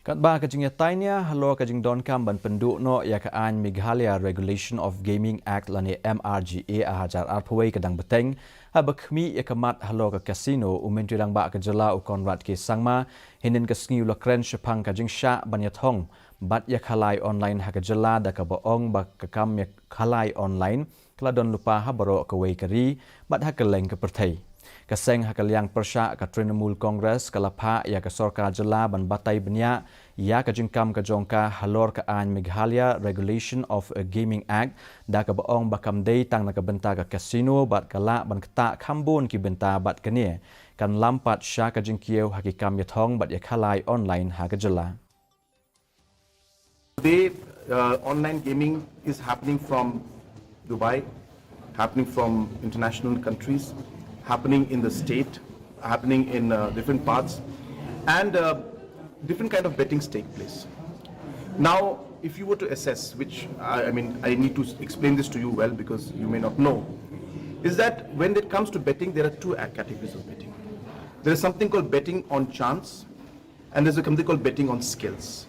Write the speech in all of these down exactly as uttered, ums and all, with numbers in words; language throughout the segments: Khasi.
Katba ka jingïatai nia halor ka jingdonkam ban pynduh noh ïa ka aiñ Meghalaya Regulation of Gaming Act lane M R G A ar hajar arphew wei ka dang bteng, haba khmih ïa ka mat halor ka casino, u Myntri Rangbah ka jylla u Conrad K Sangma hynnin ka sngi u la kren shaphang ka jingshah ban ïathong bad ïakhalai online ha ka jylla, da kaba ong ba ka kam ïakhalai online ka la don lypa ha baroh kawei ka ri bad ha kylleng ka pyrthei. Ka seng ha ka liang pyrshah ka Trinamool Congress ka la phah ïa ka sorkar jylla ban batai bniah ïa ka jingkam ka jong ka halor ka aiñ Meghalaya Regulation of a Gaming Act, da kaba ong ba kam dei tang na ka bynta ka casino bad ka lah ban ktah kham bun ki bynta bad kane kan lam pat sha ka jingkiew ha ki kam ïathong bad ïakhalai online ha ka jylla. Today, uh, online gaming is happening from Dubai, happening from international countries, happening in the state, happening in uh, different parts, and uh, different kind of bettings take place. Now, if you were to assess, which I, I mean, I need to explain this to you well because you may not know, is that when it comes to betting, there are two uh, categories of betting. There is something called betting on chance, and there's a something called betting on skills.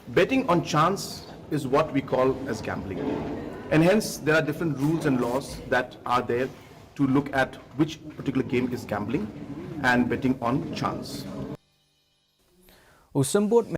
Betting on chance is what we call as gambling. And hence, there are different rules and laws that are there to look at which particular game is gambling and betting on chance. U Symbud